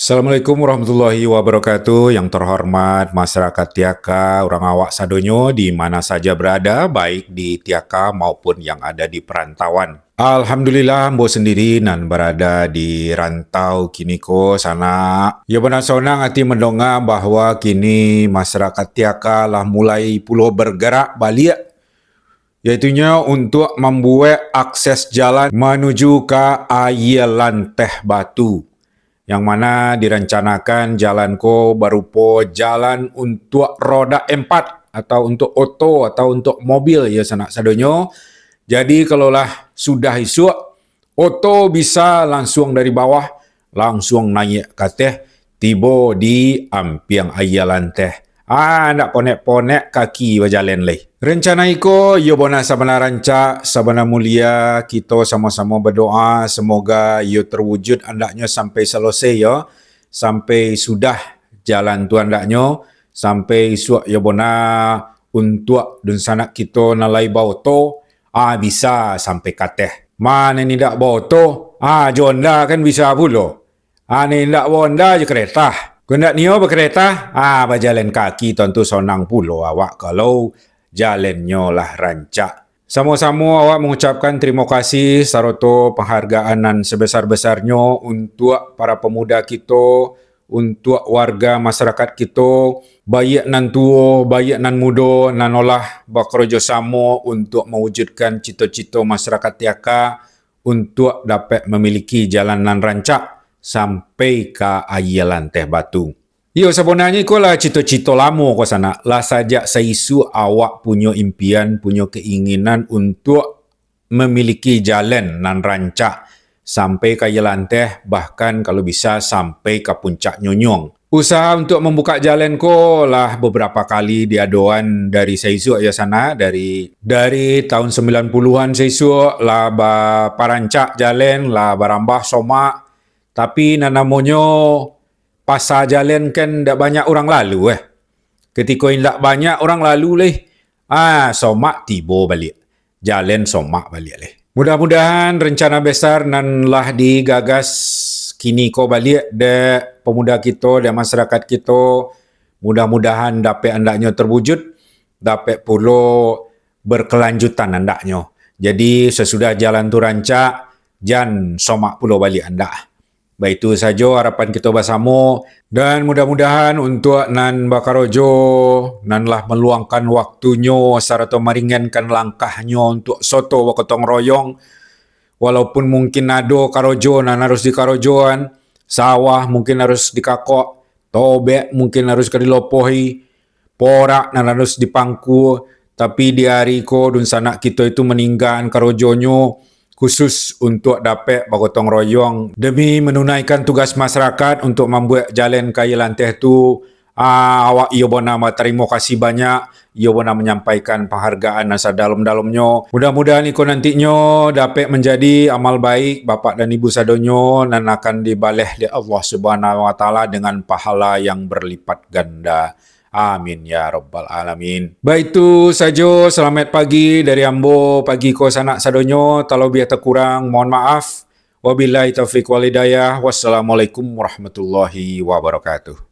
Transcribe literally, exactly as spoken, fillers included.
Assalamualaikum warahmatullahi wabarakatuh. Yang terhormat masyarakat Tiaka, urang awak sadonyo di mana saja berada, baik di Tiaka maupun yang ada di perantauan. Alhamdulillah, ambo sendiri nan barada di rantau kiniko, sanak. Yo, bana sonang ati mandonga bahwa kini masyarakat Tiaka lah mulai pulo bergerak baliak, yaitunyo untuak mambuek akses jalan manuju ka Aia Lanteh Batu, yang mana dirancanakan jalan ko barupo jalan untuak roda empat, atau untuak oto, atau untuak mobil, yo, sanak sadonyo. Jadi, kalau lah sudah isuak, oto bisa lansuang dari bawah, lansuang naiak ka ateh, tibo di ampiang Aia Lanteh. Ah, ndak ponek-ponek kaki bajalan lai. Rencana iko, iyo bona sabana rancak, sabana mulia, kito samo-samo badoa, semoga iyo terwujud andaknyo sampai salosai, yo. Sampai sudah jalan tu andaknyo, sampai isuak iyo bona untuak dunsanak kito nan lai baoto, ah, bisa sampai ka ateh. Mano nan indak baoto, ah, jo onda kan bisa pulo. Ah, nan indak baonda jo kereta. Kok indak nio bakereta, ah, bajalan kaki tantu sonang pulo awak kalau jalannyo lah rancak. Samo-samo awak mangucapkan tarimo kasih saroto panghargaan nan sabesar-besarnyo untuak para pamuda kito, untuak warga masarakat kito, baiak nan tuo, baiak nan mudo, nan alah bakarajo samo untuak mawujudkan cito-cito masarakat Tiaka, untuak dapek mamiliki jalan nan rancak sampai ka Aia Lanteh Batu. Iyo, sabananyo iko lah cito-cito lamo ko sanak, lah sajak saisuak awak punyo impian, punyo keinginan untuak mamiliki jalan nan rancak sampai ka Aia Lanteh, bahkan kalau bisa sampai ka Puncak Nyunyuang. Usaha untuak mambukak jalan ko lah babarapo kali diadoan dari saisuak yo sanak, dari, dari tahun sambilan puluahan saisuak lah baparancak jalan, lah barambah somak, tapi nan namonyo pasa jalan kan ndak banyak urang lalu, eh. Katiko indak banyak urang lalu lai, ah, somak tibo baliak. Jalan somak baliak lai. Mudah-mudahan rencana besar nan lah digagas kini ko baliak dek pamuda kito, dek masarakat kito, mudah-mudahan dapek andaknyo terwujud, dapek pulo berkelanjutan andaknyo. Jadi, sasudah jalan tu rancak, jan somak pulo baliak andak. Baitu sajo harapan kito basamo, dan mudah-mudahan untuak nan bakarajo, nan lah maluangkan waktunyo sarato maringankan langkahnyo untuak soto bagotong royong, walaupun mungkin ado karajo nan harus dikarajoan, sawah mungkin harus dikakok, tobek mungkin harus ka dilopohi, porak nan harus dipangku, tapi di ari ko dunsanak kito itu maninggaan karajonyo khusus untuak dapek bagotong royong demi manunaikan tugas masarakat untuak mambuek jalan ka Aia Lanteh tu. Ah, awak iyo bona batarimo kasih banyak, iyo bona manyampaikan panghargaan nan sadalem-dalemnyo. Mudah-mudahan iko nantinyo dapek manjadi amal baik bapak dan ibu sadonyo nan akan dibaleh dek Allah Subhanahu wa Taala dengan pahala yang berlipat ganda. Amin ya rabbal alamin. Baitu sajo, salamaik pagi dari ambo, pagi ko sanak sadonyo, talabiah takurang mohon maaf. Wabillahi taufiq wal hidayah. Wassalamualaikum warahmatullahi wabarakatuh.